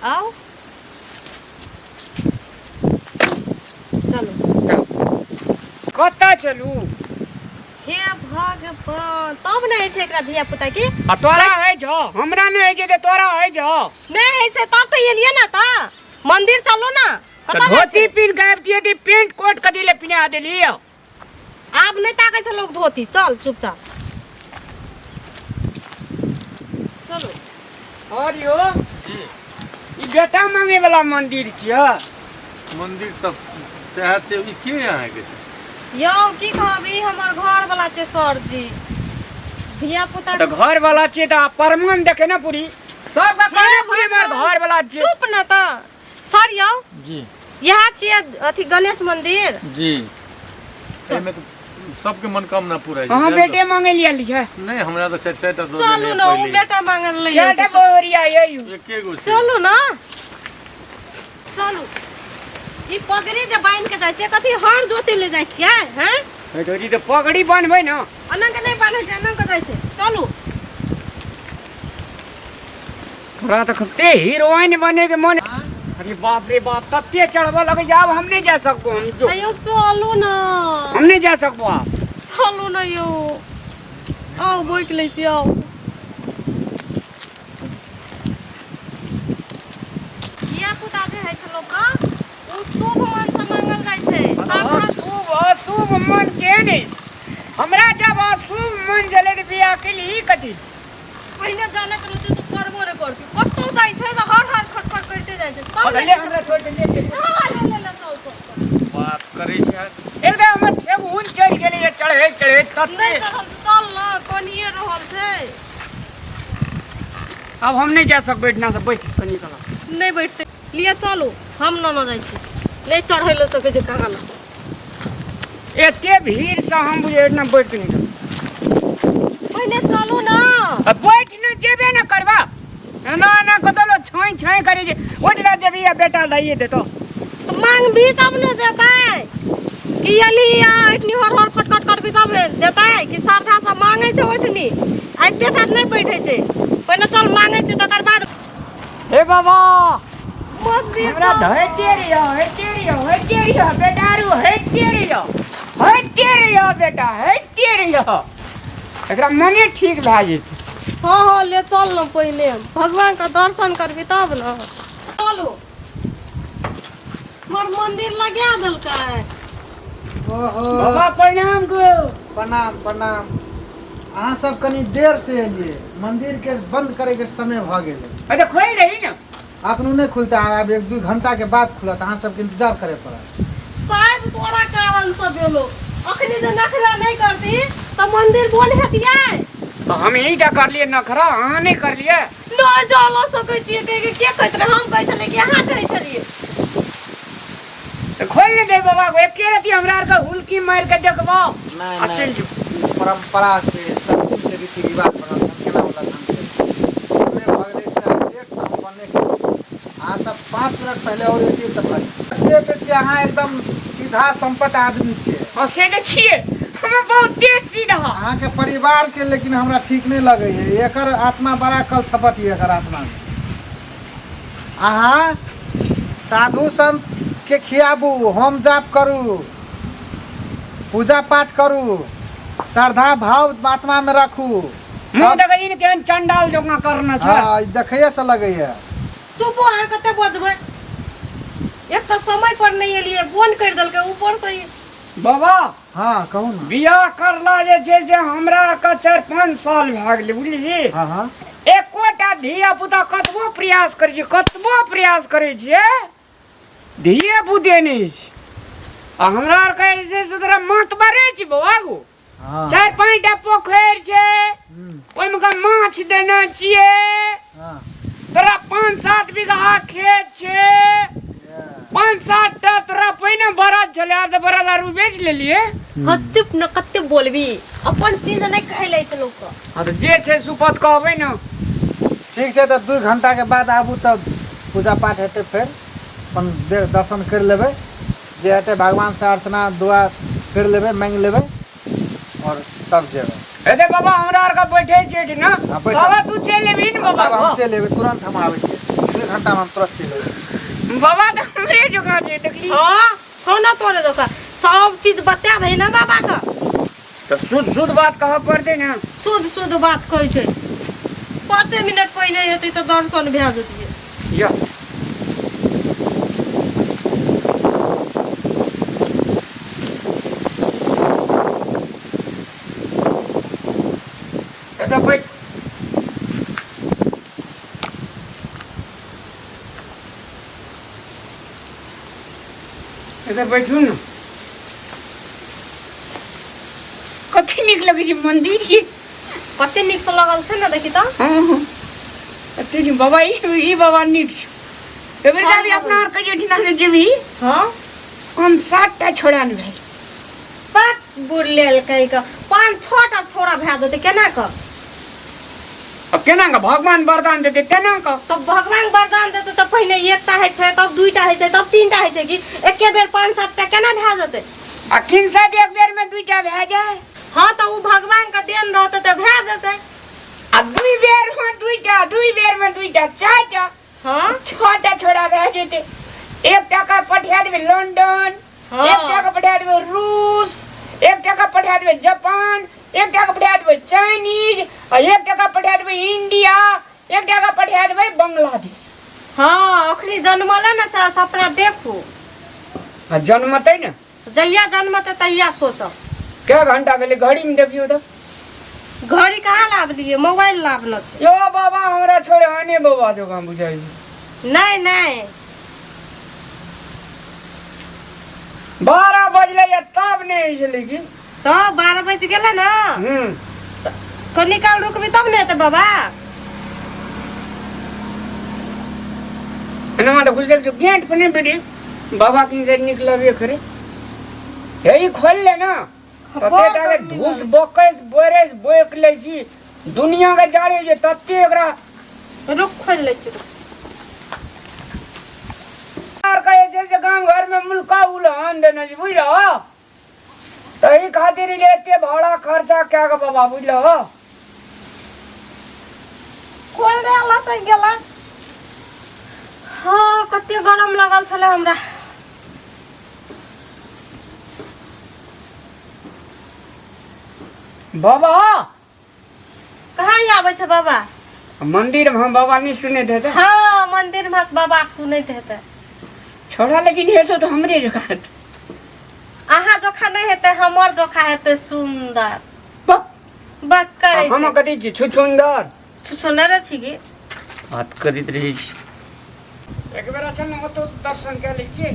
आउ चलू। कतऽ चलू? हे भगवान, तब नहि होइ छै एकरा धिया पुता की। आ तोरा होइ छौ? हमरा नहि होइ छै तऽ तोरा होइ छौ? नहि होइ छै तब तऽ एलियै ने, तऽ मंदिर चलू ने। तऽ कतऽ जाइ धोती छै? पिन्ह के आबितियै तऽ पेंट कोट कथी लए पिन्हा देलियै? आब नहि ताकै छै लोग धोती। चल चुपचाप चलू। सर यौ। जी। ई बेटा मांगे वाला मंदिर छियै? मंदिर तऽ सएह छै। ई के अहाँके छै? यौ, की कहब, ई हमर घर वाला छै सर जी, धिया पुता। तऽ घर वाला छियै तऽ प्रमाण देखे ने पूरी सबके कहने पूरी हमर घर वाला छियै। चुप न तऽ। सर यौ। जी। इएह छियै अथी गणेश मंदिर। जी, एहिमे तऽ सबके मनोकामना पूरा होइ छै। अहाँ जानि बेटे मांगे लिए लियै? लो। नहि, हमरा तऽ चारि चारिटा दऽ चलू देने ने, ओ पहिले। बेटा मांगल ले। केटा बोरिया ये? एके गो छै। चलू ने, चलू। ई पगड़ी जे बान्हि के जाइ छियै, कथी हर जोते ले जाइ छियै हैं? धोरी तऽ पगड़ी बनबै ने। एना के नहि बान्है छै, एना के जाइ छै। चलू। तोरा तऽ कते हीरोइन बने के मन। अरे बाप रे बाप, तते चढ़बऽ लगे जे आब हम नहि जा सकबो। हम जो। अयो, चलू ने। हम नहि जा सकबो आब। चलू ने यौ, आउ, बोकि लै छी, आउ। धिया पुता जे होइ छै लोकके, ओ शुभ मन से मांगल जाइ छै श्रद्धा। अशुभ अशुभ मन के नहि हमरा। जब अशुभ मन जले तऽ बियाह केली ई कथी? पहिने जानैत रहतै तऽ करबो नहि करतै। कतौ जाइ छै तऽ हर हर खटखट करिते जाइ छै तब। ले हमरा छोड़ के ले ले। हँ, ले ले ले, चल चल चल। बात करै छै। एकदम हमर ठेहुन चढ़ि गेलै जे चढ़ैत चढ़ैत तते। नहि चढ़ल तऽ चल ने, कनिए रहल छै। आब हम नहि जा सकबै एहिठिना से। बैठ कनि कला। नहि बैठतै, लिअ चलू। हम न जाइ छी, नहि चढ़ै लए सकै छै कहाँ ने। एते भीड़ से हम बुझे एहिठिना बैठ के निकल। पहिने चलू ने। आ बैठ ने, जेबे ने करबा। एना एना कतौ लोग छाई छाई करे जे ओहिठिना जेबी आ बेटा लाइए देतो। तऽ मांगबी तब ने देतै कि एलही आ एठनी हर हर खटखट करबी तब देतै कि? श्रद्धा से मांगै छै ओठनी, आबिते साथ नहि बैठै छै। पहिने चल, मांगै छै तकर बाद। हे बाबा। मंदिर हमरा चल। होइते रहियो, होइते रहियो, होइते रहियो बेटा रू, होइते रहियो, होइते रहियो बेटा, होइते रहियो। एकरा मने ठीक भए जेतै। हँ हँ, ले चल ने, पहिने भगवान के दर्शन करबी तब ने। चलू, हमर मंदिर लगा देलकै। ओहो। बाबा, प्रणाम गो। प्रणाम प्रणाम। अहाँ सब कनि देर से एलियै, मंदिर के बंद करे के समय भऽ गेलै। अरे, खोलि रही ने। अखनो नहि खुलता, आब एक दू घंटा के बाद खुलत। अहाँ सबके इंतजार करे पड़त। शायद तोरा कारण से भेलो। अखनी जे नखरा नहि करती तऽ मंदिर बंद हेतियै? तऽ हम ईटा करलियै नखरा, अहाँ नहि करलियै? नहि जा लऽ सकै छियै कहि के। के कहैत रहै? हम कहै छलियै कि अहाँ कहै छलियै? तऽ खोलि ने दे बाबा, एके रति हमरा आरके हुलकी मारि के देखबो। नहि। आ चलि नहि। जो। ई परम्परा छै, सब दिन से रीति रिवाज बनल छै। हम केना उल्लंघन करी? समय भऽ गेलै तऽ लेट तऽ हम बने केलहुँ। अहाँ सब 5 मिनट पहिले और एतियै तऽ भऽ जेतै। देखै छियै, अहाँ एकदम सीधा सम्पट आदमी छियै। हँ, से तऽ छियै, हमे बहुते सीधा। अहाँके परिवारके लेकिन हमरा ठीक नहि लगैए। एकर आत्मा बड़ा कल छपट यऽ एकर आत्मामे। अहाँ साधु संत के खियाबू, होम जाप करू, पूजा पाठ करू, श्रद्धा भाव आत्मा में राखू। मुँह देखै ने केहन चंडाल जकाँ करने छै। हाँ, ई देखैए से लगैए। चुपो, अहाँ कते बजबै? एक तऽ समय पर नहि एलियै, बंद करि देलकै, ऊपर से ई- बाबा। हाँ, कहू ने। बियाह करला जे छै से हमरा आरके 4-5 साल भए गेलै, बुझलिही? हाँ हाँ एकोटा धिया पुता, कतबो प्रयास करै छियै, कतबो प्रयास करै छियै, धिये पुते नहि छै। आ हमरा आरके जे छै से तोरा मातबरे छी बौआ गो। 4-5 टा पोखरि छै। ओहिमे का माछ देने छियै। तोरा 5-7 बीघा खेत छै। 5-7 टा तोरा पहिने बरद छलै, आब तऽ बरद आर बेच लेलियै। हँ, चुप न, कते बोलबी? अपन चीज नहि कहै लै छै लोकके। हँ, तऽ जे छै सुपत कहबै ने। ठीक छै, तऽ 2 घंटाके बाद आबू तब पूजा पाठ हेतै। फेर अपन दर्शन करि लेबै, जे हेतै भगवानसँ अर्चना दुआ करि लेबै, माँगि लेबै आओर तब जेबै। हेतै बाबा, हमरा आरके बैठे छियै ने। हाँ, बैठो। बाबा, तू चलि एबही ने बाबा? तब हम चलि एबै, तुरन्त हम आबै छियै। दू घंटा में हम तुरंत चलि अयबै। बाबा तऽ हमरे जकाँ छै देखली। हाँ, छौ ना तोरे जकाँ सब चीज बता दही ना बाबा के। तऽ शुद्ध शुद्ध बात कहऽ पड़तै ने। शुद्ध शुद्ध बात कहै छै। 5 मिनट पहिने हेतै तऽ दर्शन भए जेतियै। यो एतऽ बैठ। एतऽ बैठू ने। कथी नीक लगै छै मंदिर की? कते नीक से लगल छै ने, देखी तऽ। हँ हँ, कते नीक बाबा। ई ई बाबा नीक छै। एबेर भी अपना आर के जेठिना से जेबही। हाँ। कम 7 टा छोड़ा ने भेल। पक बुढ़लेल कहि कऽ 5-6 टा छोड़ा भए जेतै केना कऽ? अब केना कऽ भगवान वरदान देतै तेना कऽ। तब भगवान वरदान देतै तऽ पहिने एकटा होइ छै, तब दुईटा होइ छै, तब तीनटा होइ छै, कि एके बेर 5-7 टा केना भए जेतै? आ किन साथ एक बेर में दुईटा भए जाय? हाँ, तऽ ओ भगवान के देन रहतै तऽ भए जेतै। आ दुई बेर में दुईटा, दुई बेर में दुईटा, चारिटा। हाँ। छटा छोड़ा भए जेतै। एकटा के पठा देबै लंदन। हाँ। एकटा के पठा देबै रूस, एकटा के पठा देबै जापान, एकटा के पठा देबै चाइनीज आ एकटा के पठा देबै इंडिया, एकटा के पठा देबै बांग्लादेश। हाँ, अखनी जन्मले ने छै, सपना देखू। आ जन्मतै ने। जहिया जन्मतै तहिया सोचब। कै घंटा भेलै घड़ी में देखियौ तऽ। घड़ी कहाँ लाबलियै, मोबाइल लाबलो छै। यो बाबा हमरा छोड़े आने बाबा जकाँ बुझाइ छै। नहीं नहीं। 12 बजलै या तब नहि छलै की? तऽ 12 बजि गेलै ने। कनी काल रुकबी तब ने एतै बाबा। एना तऽ घुसि जो गेट पर नहि बेटी बाबा की जे निकलबे करे हे ई खोल ले ना। तते बड़ टा के गर्मी। धूस बकैस बोरैस बोक लै छी दुनिया के जाड़े जे तते एकरा। रुक, खोलि लै छी, रुक। आर कहे छै जे गाम घर में मुल्का उलहन देने छै बुझलो, तही खातिर ई एते भाड़ा खर्चा कए के बाबा बुझलो। खोल दे, लसकि गेलै। हाँ, कते गरम लगल छलै हमरा। बाबा। कहाँ आबै छै बाबा? मंदिर में हम बाबा नहीं सुनैत हेतै। हाँ, मंदिर में बाबा सुनैत हेतै। छोड़ा लेकिन हेतौ तऽ हमरे जकाँ हेतौ। अहाँ जोखा नहि हेतै, हमर जोखा हेतै सुन्दर। बक। बक करै हम छै। कथी छी छुछुन्दर? सुन्दर छी की। बात करैत रहै छी। एक बेर अच्छा ने ओतौ से दर्शन कए लै छियै।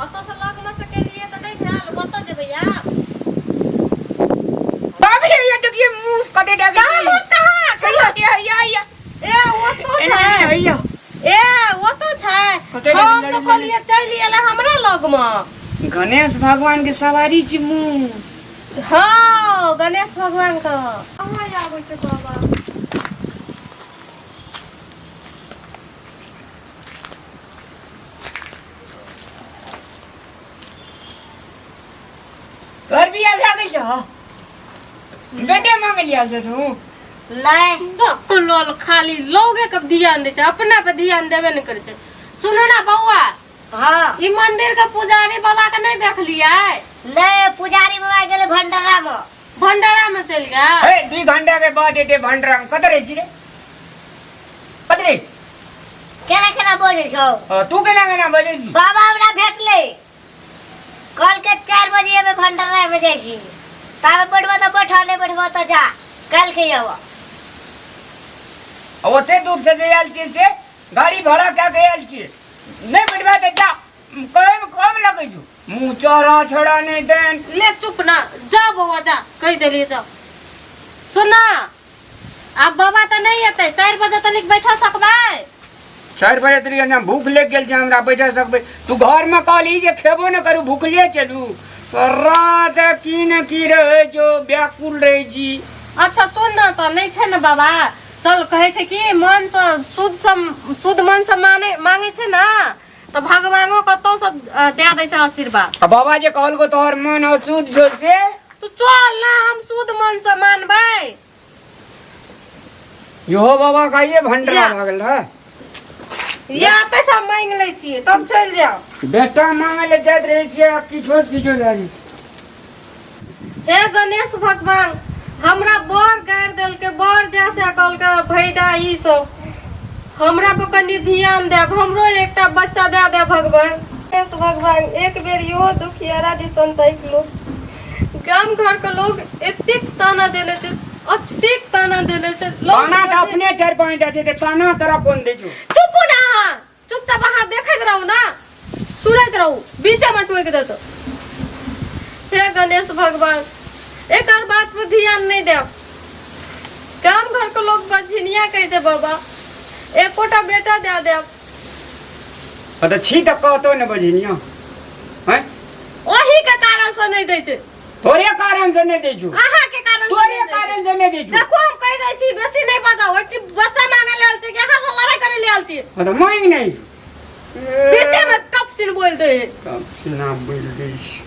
ओतऽ से लगमे से केलियै तऽ नहि भेल, ओतऽ जेबै आब। बाप रे, ये देखिए मूस कते टा। कहाँ मूस, कहाँ? या या या। ए, ओतौ छै। या। ए, ओतौ छै। कतऽ हम लड़ी तऽ लड़ी? कहलियै चलि एलै हमरा लगमे। गणेश भगवान के सवारी छी मूस। हाँ, गणेश भगवान के। कहाँ आबै छै बाबा? तोहर बियाह भए गेल छौ? बेटे मांगलिया से तू? नहीं, लोल खाली लोगे के ध्यान दै छै, अपना पे ध्यान देबे नहि करै छै। सुनू ना बौआ। हाँ। ई मंदिर के पुजारी बाबा के नहीं देखलियै? नहीं, पुजारी बाबा गेले भंडारा में। भंडारा में चलि गेल। हे, 2 घंटा के बाद एते भंडारा में कतऽ रहै छी रे? कतऽ रे? केना केना बजै छौ? हाँ, तू केना केना बजै छी? बाबा हमरा भेटलै, कहलकै 4 बजे हमे भंडारा में जाइ छी, ताबे बैठबो तऽ बैठ, नहि बैठबो तऽ जा, काल्हि के आबऽ। आ ओते दूर से जे आयल छियै से गाड़ी भाड़ा कए के आयल छियै, नहि बैठबा तऽ जा। कहै मे कम लगै छौ मुँह चौड़ा छोड़ा नहि देन। ले, चुप ना, जा बौआ जा, कहि देलियै जा। सुना, आब बाबा तऽ नहि एतै, 4 बजे तनिक बैठा सकबै? 4 बजे तक ने भूख लागि गेल छै हमरा। बैठा सकबै? तू घरमे कहली जे खेबो नहि करू, भूखले चलू। रात की ने की रहै छौ, व्याकुल रहै छी। अच्छा सुन न, तऽ नहि छै ने बाबा, चल। कहै छै कि मनसँ शुद्धसँ शुद्ध मनसँ माने मांगे छै ने तऽ भगवानो कतौसँ दए दै छै आशीर्वाद। आ बाबा जे कहलको तोहर मन अशुद्ध छौ से? तू चल ना, हम शुद्ध मनसँ मानबै। इहो बाबा का ये भंडरा या। भऽ गेल है। या एतै सब मांगि लै छियै तब चलि जाउ। बेटा मांगे ले जाइत रहै छियै आ किछो से किछो जाइ। हे गणेश भगवान, हमरा बड़ गारि देलकै, बड़ जैसे कहलकै भैडा ई सब, हमरा पर कनि ध्यान देब, हमरो एकटा बच्चा दए दे भगवान। गणेश भगवान, एक बेर इहो दुखियारा दिसन ताकि लो। गाम घर के लोग एतेक ताना देने छै, एतेक ताना देने छै लोग। ताना तऽ अपने चारि पाँच जाइ छै तऽ ताना तोरा कोन दै छौ? चुपू ना अहाँ, चुपचाप अहाँ देखैत रहू ना, सुनैत रहू, बीचे में टोकि देतो। हे गणेश भगवान, एकर बात पर ध्यान नहीं देब। गाम घर के लोग बझिनिया कहै छै, बाबा एकोटा बेटा दे देब। हँ तऽ छी तऽ कहतो ने बझिनिया हैं। ओही के कारण से नहीं दै छै। तोरे कारण से नहि दै छौ। अहाँ के कारण से तोरे नहि दै छै। कारण से नहि दै छौ। देखो, हम कहि दै छी, बेसी नहीं बजाओ। एकटी बच्चा मांगे ले आयल छै कि अहाँ से लड़ाई करे ले आयल छी? हँ तऽ मांगि नहि। बीचे में टप सिन बोल दे है। टप सिना बोल दै छै।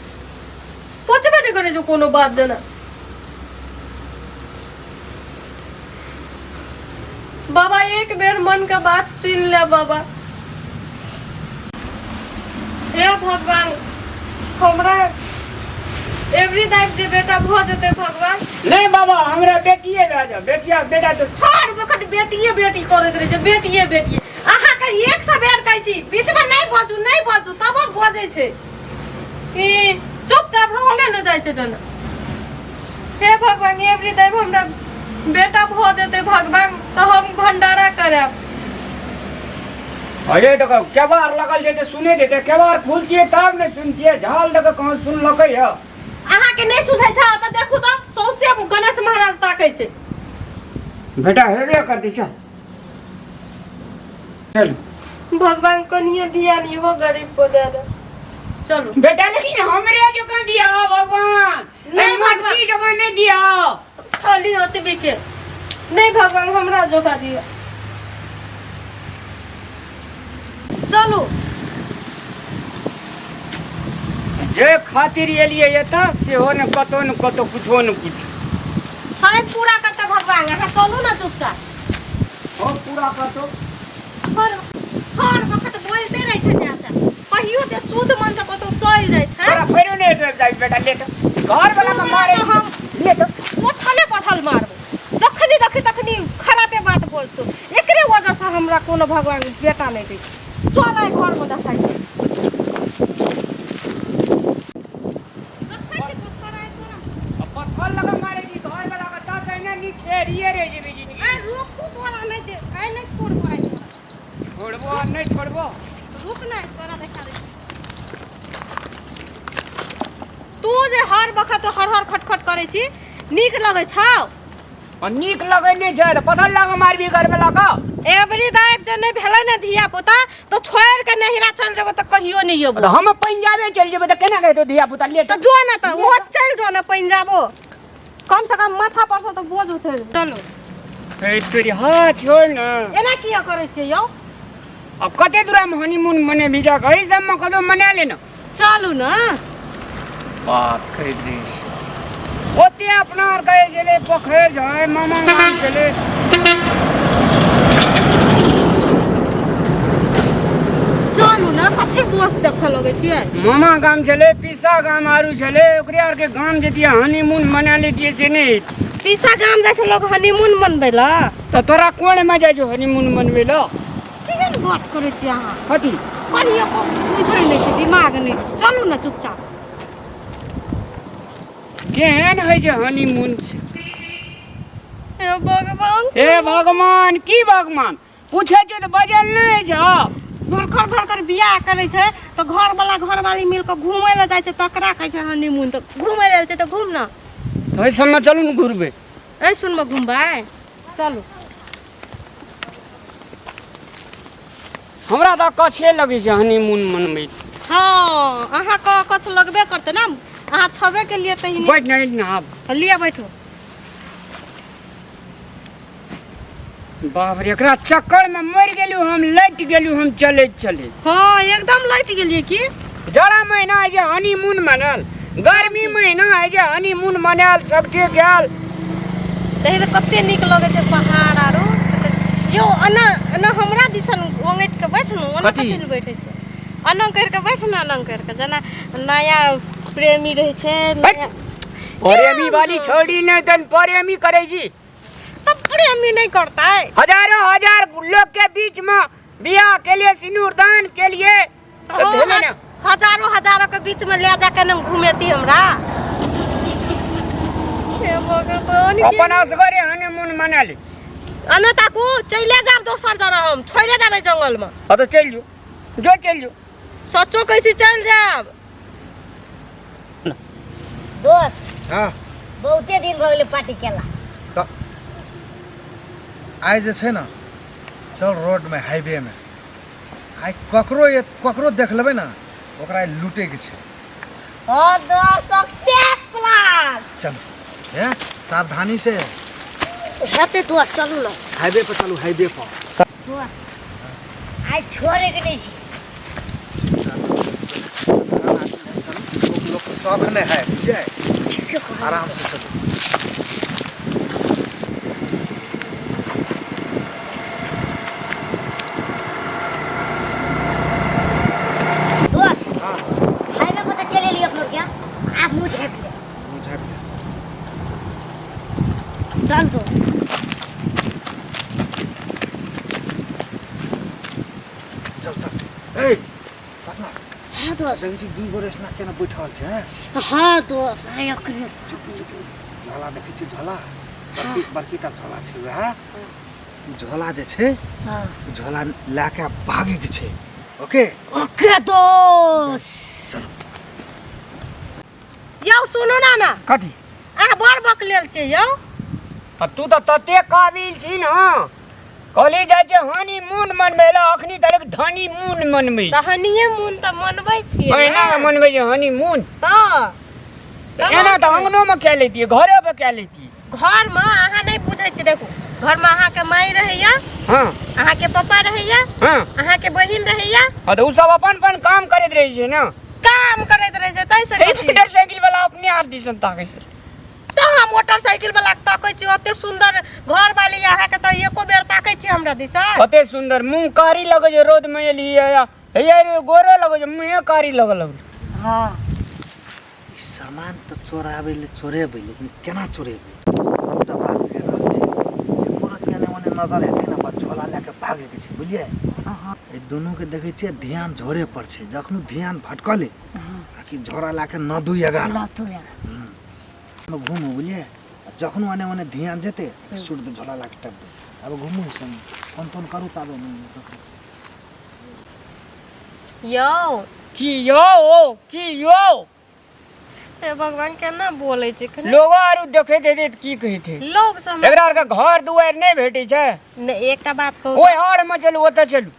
पूछबे नहीं करे जो कोनो बात देना। बाबा, एक बेर मन का बात सुन ले बाबा। हे भगवान, हमरा एवरी दाइफ जे बेटा भऽ जेतै भगवान। नहि बाबा, हमरा बेटिए भए जाओ, बेटिया बेटा तऽ। हर वखत बेटिए बेटी करैत रहै छै, बेटिए बेटिए। अहाँके एक सए बेर कहै छी बीचमे नहि बाजू, नहि बाजू, तबो बजै छै। ई चुपचाप रहले नहि जाइ छै जेना। हे भगवान, एवरी दैव हमरा बेटा भऽ जेतै भगवान तऽ हम भंडारा करायब। अरे देखो, केबार लगल छै तऽ सुने देते, केबार खुलतियै तब ने सुनतियै। झाल दऽ कऽ कहाँ सुनलकै यऽ? अहाँके नहि सुझै छै तऽ देखू तऽ सौंसे गणेश महाराज ताकै छै। बेटा हेबे करतै, चल चल। भगवान कनिए ध्यान इहो गरीब को दे दे। चलू। बेटा लेकिन हमरे जकाँ दिया भगवान। नहीं, नहीं भगवान। मटकी जकाँ नहीं दिया। खाली होते बिके नहीं भगवान, हमरा जोखा दिया। चलू। जे खातिर एलियै एतऽ सेहो ने कतौ ने कतौ कुछो ने कुछ। शायद पूरा करते भगवान। अहाँ चलू ना चुपचाप। हो, पूरा करतो। हर हर वक्त बोलते रहै छै जैसे कहियो जे शुद्ध मन से कतौ चलि जाइ छै। तोरा फेरो नहि जाइ बेटा, ले तऽ घर वाला के मारे। हम ले तऽ ओठले पथल मारबो। जखनी देखी तखनी खराबे बात बोलतो। एकरे वजह से हमरा कोनो भगवान बेटा नहीं दै। चल आइ घर में देखाइ छी। देखै छी पत्थर आइ तोरा। पत्थर लगा मारे छी घर वाला के तब पहिने नी खेरिए रहि जेबी जिंदगी। आइ रुक तू, तोरा नहीं दे, आइ नहीं छोड़बो आइ तोरा। छोड़बो आ नहि छोड़बो। रुक ना, तोरा देखा दे। तू जे हर वक्त हर हर खटखट करै छी, नीक लगै छौ? आ नीक लगै नहि छै तऽ पत्थर लगा मारबी घर वाला के? एवरी दाइब जे नहि भेलै ने धिया पुता तऽ छोड़ि के नहिरा चलि जेबो तऽ कहियो नहि अयबो। तऽ हम पंजाबे चलि जेबै तऽ केना हेतौ धिया पुता? ले। तऽ जो ने, तऽ ओहो चलि जो ने पंजाबो, कम से कम माथा पर से तऽ बोझ उतरि। चलू। ए तोरी, हाँ छोड़ ने। एना किया करै छियै यौ? अब कते दूरा में हनीमून मनेबी जा कऽ? एहि सबमे कतौ मना ले ने। चलू ने। बात कहि दै छै। ओते अपना आर कहै छलै पोखरि छै, मामा गाम छलै। चलू ने, कथी बोस देखऽ लगै छियै? मामा गाम छलै, पीसा गाम आरू छलै, ओकरे आरके गाम जैतियै, हनीमून मना लेतियै, से नहि होइतियै। पीसा गाम जाइ छै लोग हनीमून मनबै लए? तऽ तोरा कोन मजा छौ हनीमून मनबै लए? केहन बात करै छियै अहाँ? कथी? कनियो को बुझै नहि छै, दिमाग नहि छै। चलू ने चुपचाप। केहन होइ छै हनीमून छै? हे भगवान। हे भगवान की भगवान? पूछै छियै तऽ बजल नहि छौ। भड़कर भड़कर बियाह करै छै तऽ घरवाला घरवाली मिल कऽ घूमै लए जाइ छै, तकरा कहै छै हनीमून। तऽ घूमै लए छै तऽ घूम ने। ओहि सबमे चलू ने घुरबै। एहि सुनमे घुमबै? चलू। हमरा तऽ कछे लगै छै हनीमून मनबै। हँ, अहाँके कछ लगबे करतै ने, अहाँ छबे के लिए तऽ बैठ नहि ने आब। लिअ, बैठू। बाप रे, एकरा चक्कर में मरि गेलू हम, लटि गेलू हम चलैत चलैत। हँ, एकदम लटि गेलियै की? जाड़ा महीना है जे हनीमून मनल, गर्मी महीना है जे हनीमून मनायल, सबके गेल। देखी तऽ कते नीक लगै छै पहाड़ आरो। यौ, एना एना हमरा दिसन ओंगटि के बैठलहुँ ओना कथी? कथी लए बैठै छै अनंग करि के बैठ ने अनंग करि के जेना नया प्रेमी रहै छै नया प्रेमी वाली छोड़ी नहि तन प्रेमी करै छी। तब प्रेमी नहि करतै। हजारों हजार लोग के बीच में बियाह के लिए सिंदूरदान के लिए तऽ तऽ भेलै ने। हजारों हजारों के बीच में ले जाके ने घुमेती हमरा। हे भगवान। अपन असगरे हनीमून मना ले। अनो ताकू चले जाब दोसर जगह, हम छोड़े देबै जंगल में। हाँ तो चल जो, जो चल जो। सचो कहै छी चलि जायब। दोस्त। हाँ। बहुते दिन भऽ गेलै पार्टी केला। तऽ आइ जे छै ने चल रोडमे हाईवेमे आइ ककरो ककरो देख लेबै ने ओकरा आइ लूटैके छै। हाँ दोस्त, सक्सेस प्लान। चलू हे सावधानी से। हेतै दोस्त, चलू ना। हाईवे पर चलू, हाईवे पर। दोस्त आइ छोड़े के नहीं छी। चलू, लोक लोक शौक नहीं है बुझलियै। ठीके कहै। आराम से चलू। दोस्त। हाँ। हाईवे पर तो चले लिए अपनों क्या, आप मुँह झाँप ले। मुँह झाँप ले। चल दोस्त। चल चल। ए पटना। हाँ दोस्त। देखै छी दुई गोरे एना केना बैठल छै हैं? हाँ दोस्त, आइ ओकरे से। चुप चुप, झोला देखै छी झोला? बड़की बड़की टा झोला छै वएह। उ झोला जे छै हाँ। उ झोला लए के भागै के छै। ओके? ओके दोस्त। चलो। यौ सुनू ना ना। कथी? अहाँ बड़ बकलेल छियै यौ। आ तू तऽ तते काबिल छी ने, कहली जाइ छै हनीमून मनबै लए, अखनी तक धनी मून मनबै। तऽ हनिये मून तऽ मनबै छियै। एना ने। मनबै छै हनीमून? तऽ एना तऽ अंगनोमे कए लैतियै, घरे पर कए लैतियै। घरमे अहाँ नहि बुझै छियै, देखू घरमे अहाँके माय रहैया, हाँ, अहाँके पप्पा रहैया, हाँ, अहाँके बहिन रहैया। हाँ तऽ ओ सब अपन अपन काम करैत रहै छै ने। काम करैत रहै छै ताहि से हे कथी? मोटरसाइकिल वाला अपने हाथ दिसन ताकै छै। तऽ हम मोटरसाइकिल वाला के ताकै छी? ओते सुंदर घर वाली अहाँके तऽ एको बेर ताकै छी हमरा दिस? कते सुंदर मुँह कारी लगै छै, रौद में एलियै हे रे गोरो लगै छै, मुँहे कारी लगऽ लगलै। हाँ। ई सामान तऽ चोराबै लए चोरेबै, लेकिन केना चोरेबै? एकटा बात कहि रहल छी, एको रत्ती एने ओने नजर हेतै ने, बस झोला लए कऽ भागैके छै, बुझलियै? एहि दुनूके देखै छियै ध्यान झोरे पर छै, जखनो ध्यान भटकलै आ कि झोरा लए कऽ 9 2 11 लतू लगा। मे घूमू, बुझलियै? आ जखनो एने ओने ध्यान जेतै सुट दे झोला लए कऽ टप दे। आब घूमू संग फोन तोन करू ताबे नहि ककरो। यौ। की यौ, की यौ? हे भगवान, केना बोलै छै कनि? लोगो आरू देखैत हेतै तऽ की कहैत हेतै? लोग सब एकरा आरके घर दुआरि नहि भेटै छै। नहि, एकटा बात कहू। ओहि हरमे चलू, ओतऽ चलू।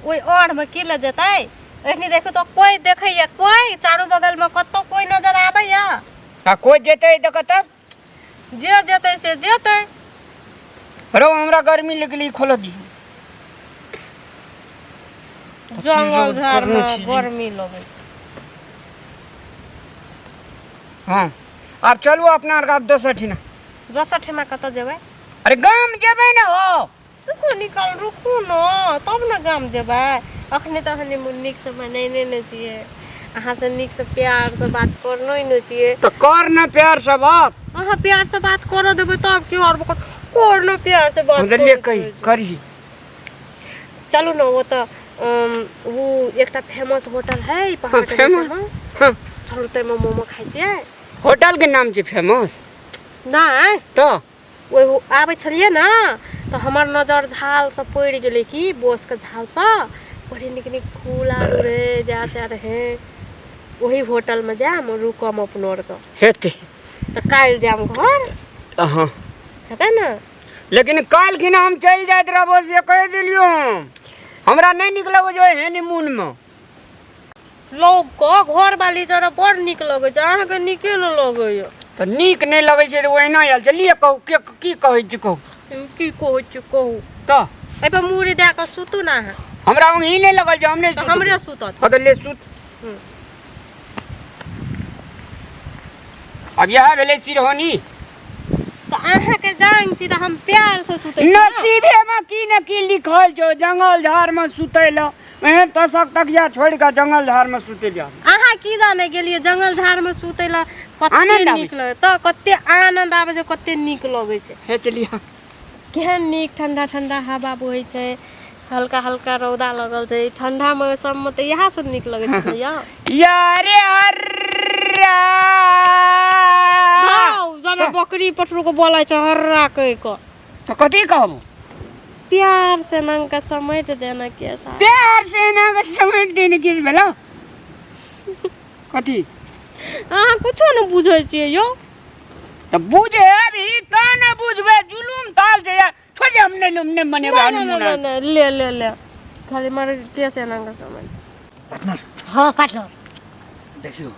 ओहि ओढ़मे की लए जेतै? एखनी देखू तऽ कोइ देखैया? कोइ चारू बगलमे कतौ कोइ नजर आबैया? आ कोइ जेतै तऽ कतऽ? जे जेतै से जेतै। रौ हमरा गर्मी लगली, खोलऽ दी। जंगल झाड़मे करने छी। गर्मी लगै छै। हाँ आब चलू अपना आरके आब दोसर ठिना। दोसर ठिमा कतऽ जेबै? अरे गाम जेबै ने हो। रुकू निकल, रुकू ने तब ने गाम जेबै। अखने तऽ हनीमून नीकसँ मनेने ने छियै, अहाँसँ नीकसँ प्यारसँ बात करनो ने छियै। तऽ कर ने प्यार से बात। अहाँ प्यारसँ बात करऽ देबै तब की और कर ने प्यार से बात। हम तऽ ले कही करही। चलू ने ओ तऽ ओ एकटा फेमस होटल है पहाड़ के famous? नीचामे। हाँ। चलू ताहिमे मोमो खाइ छियै। होटल के नाम छै फेमस? नहि। तऽ ओहि आबै छलियै ने तऽ हमर नजर झालसँ पड़ि गेलै कि बोसके झालसँ बड़ी नीक नीक फूल आर रहै जा से रहै। ओही होटलमे जायब, रुकम अपनो आरके। हेतै। तऽ काल्हि जायब घर। हाँ। हेतै ने? लेकिन काल्हि खिना हम चलि जाइत रहबो से कहि देलियौ। हम हमरा नहि नीक लगै छै हनीमूनमे। लोकके घरवाली जरा बड़ नीक लगै छै, अहाँके नीके ने लगैया। तऽ नीक नहि लगै छै तऽ ओहिना आयल चलिए। कहू के की कहै छी, कहू। की कहै छी कहू। तऽ एहिपर मूड़ी दए कऽ सुतू ने अहाँ। हमरा ओंघी नहि लगल छै, हम नहि तऽ सुतबै। हमरे सुतत। हाँ तऽ ले सुत। हम्म। अब इएह भेलै सिरहोनी। तऽ अहाँ के जांग छी तऽ हम प्यार से सुतै छी ना। नसीबे में की न की लिखल छौ जंगल झाड़ में सुतै लए एहन तसक तकिया छोड़ि कऽ जंगल झाड़ में सुतै लए अहाँ की जाने गेलियै जंगल झाड़ में सुतै लए कते आनंद आबै नीक लगै तऽ कते आनंद आबै छै कते नीक लगै छै हे चलिए केहन नीक ठंडा ठंडा हवा बहै छै हल्का हल्का रौदा लगल छै ठंडा मौसम में तऽ इएह सब नीक लगै छै ने यौ यारे हर्रा हौ, जेना बकरी पठरू के बोलै छै हर्रा कहि कऽ तो कथी कहबो प्यार से नंग के समेट देना केस आ। प्यार से ना के समेट देने किस भेलो कथी अहाँ कुछो ने बुझै छियै यौ तो बुझे अभी त ना बुझबे जुलुम ताल छै यार छोड़ दे हम नहीं नहीं मनेबे नहीं नहीं हनीमून नहीं नहीं ले ले ले खाली मारे केस एना के समेट पार्टनर हाँ पार्टनर देखियौ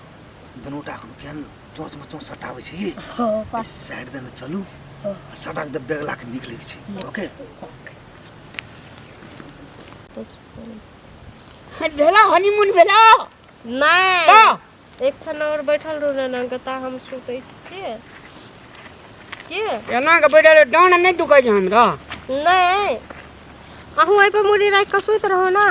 दुनू टा एखन केहन चोंचमे चोंच सटाबै छै ई हाँ एहि साइड देने चलू आ सटाक दे बैग ला के निकलै के छै ओके भेला हनीमून भेला नहीं तऽ एक क्षण और बैठल रहू ने नंग ता हम सुतै छी के के एना के बैठल डाँड नहि दुखै छै हमरा नहीं अहूँ एहि पर मुड़ी राखि कऽ सुति रहू ना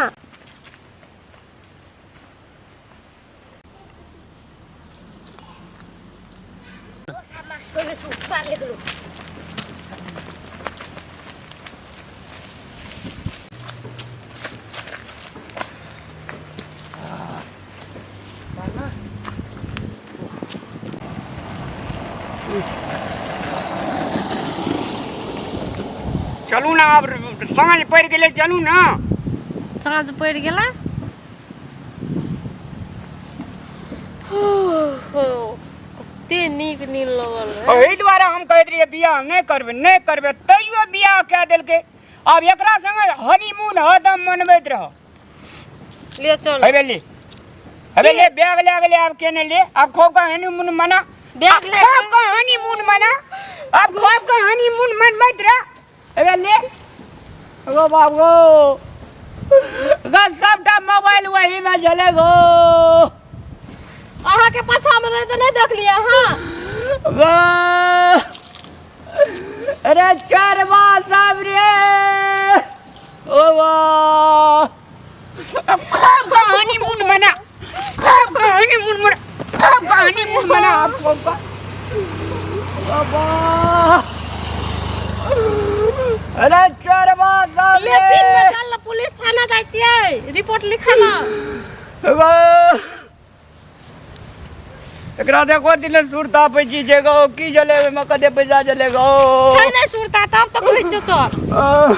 चलू ने आब साँझ पड़ि गेलै चलू ने साँझ पड़ि गेला हो कते नीक नींद लगल रहै एहि दुआरे हम कहैत रहियै बियाह नहि करबै नहि करबै तैयो बियाह कए देलकै आब एकरा संगे हनीमून हरदम मनबैत रह ले चल हेबे ले हेबे ले बैग ले गेलै आब केने ले आब खूब के हनीमून मना बैग ले खूब के हनीमून मना आब खूब के हनीमून मनबैत रह हेबे ले गो बाप गो गो सबटा मोबाइल वही में जले गो अहाँ के पाछा में रहे तऽ नहि देखलियै अहाँ गो अरे चरवा सब रे ओ वाह अब खूब का हनीमून मना खूब का हनीमून मना खूब का हनीमून मना आप खूब का बाबा अरे चरवा सब ले रे फिर में चल पुलिस थाना जाइ छियै रिपोर्ट लिखा ला वाह एकरा देखो दिले सुरता पैची जे गो की जले में कदे पैसा जले गो छै नहि सुरता तब तऽ कहै छियौ चल आह।